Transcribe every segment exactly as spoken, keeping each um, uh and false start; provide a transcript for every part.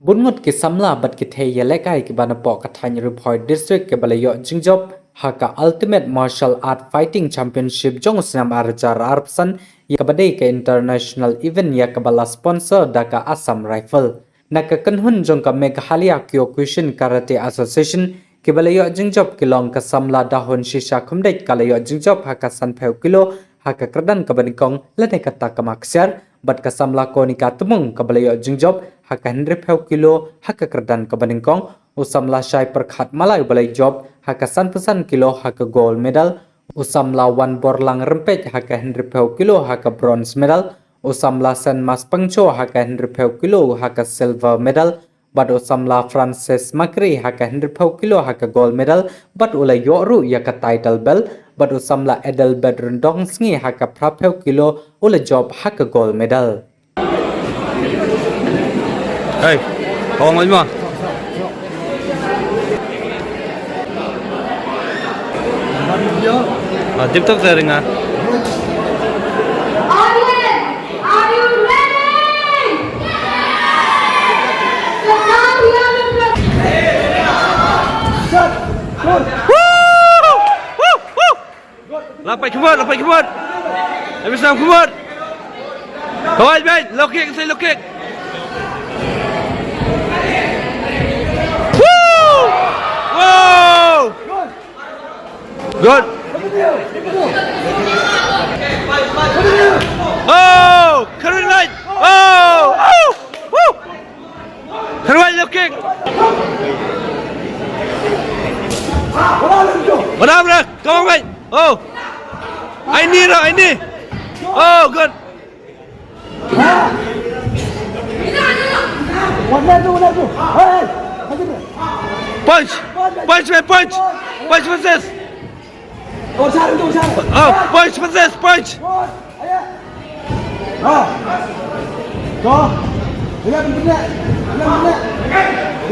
Bun ngut ki samla bad ki thei ïalehkai kiba napoh ka thaiñ Ri Bhoi District kiba la ïoh jingjop ha ka Ultimate Martial Art Fighting Championship jong u snem ar hajar arphew san, ïa kaba dei ka international event ïa kaba la sponsor da ka Assam Rifle. Na ka kynhun jong ka Meghalaya Kyokushin Karate Association, kiba la ïoh jingjop ki long ka samla Dahun Shisha Khumdeit ka la ïoh jingjop ha ka sanphew kilo ha ka kyrdan kaba nyngkong lane kata ka maksiar, bad ka samla Konika Tmung kaba la ïoh jingjop ha ka hynriewphew kilo ha ka kyrdan kaba nyngkong, u samla Shai Pyrkhat Malai uba la ïoh jop ha ka sanphew san kilo ha ka gold medal, u samla Wanborlang Rympeit ha ka hynriewphew kilo ha ka bronze medal, u samla Senmas Pangcho ha ka hynriewphew kilo ha ka silver medal, bad u samla Francis Makri ha ka hynriewphew kilo ha ka gold medal, bad u la ïoh ruh ïa ka title belt, bad u samla Adelbert Ryndongsngi ha ka phraphew kilo u la jop ha ka gold medal. Hey, kong mo. Ah, tip top sa ringa. Audience, are you ready? So now we are in the Woo! Woo! Woo! Lapai kemot, lapai kemot. Habis enam kemot. Kawai, baik. Low kick, saya low kick. Woo! Wow! Good. Oh, kering light. Oh, oh, woo! Kering light, low kick. Mana, mana? Come on, mate. Oh. Aini, no, aini. Oh, good. Punch. Punch, man, punch. Punch versus. Oh, punch versus punch.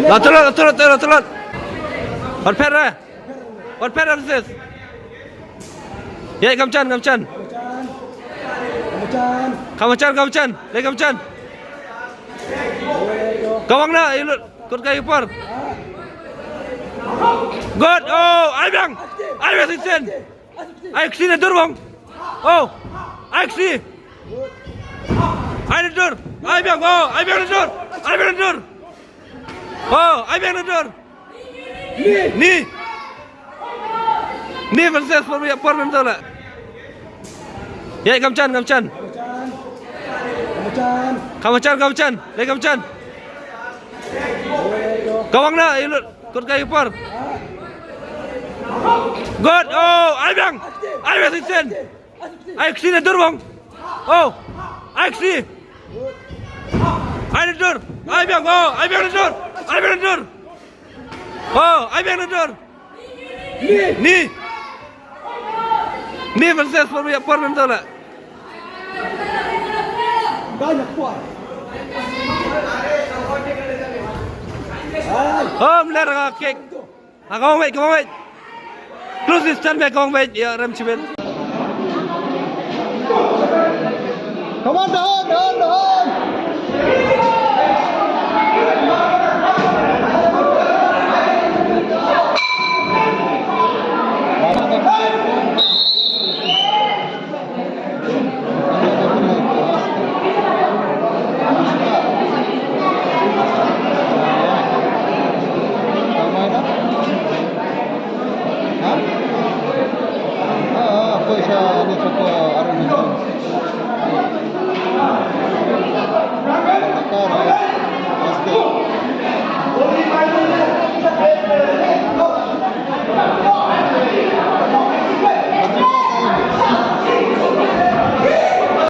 Lateral, lateral, lateral, lateral. Wat pera. Wat pera versus. Ïa, kam chan, kam chan. Kam chan, kam chan. Lei kam chan. Kawang na, ilut. Kut kai upar. Good. Oh, ai biang. Ai biang sisen. Ai ksi na dur bang. Oh, ai ksi. Ai na dur. Ai biang. Oh, ai biang na dur. Ai biang na dur. Oh, ai biang na dur. Ni. Ni versus por por mem tola. Ïa, kam chan, kam chan. Kam chan, kam chan. Lei kam chan. Kawang na, ilut. Kut kai upar. Good. Oh, ai biang. Ai biang sisen. Ai ksi na dur bang. Oh, ai ksi. Ai na dur. Ai biang. Oh, ai biang na dur. Ai biang na dur. Oh, ai biang na dur. Ni. Ni versus por por mem tola. Hom ler ka kick. Ah, kong wait, kong wait. Close this turn back, kong wait. Ya, rem chiben. Come on,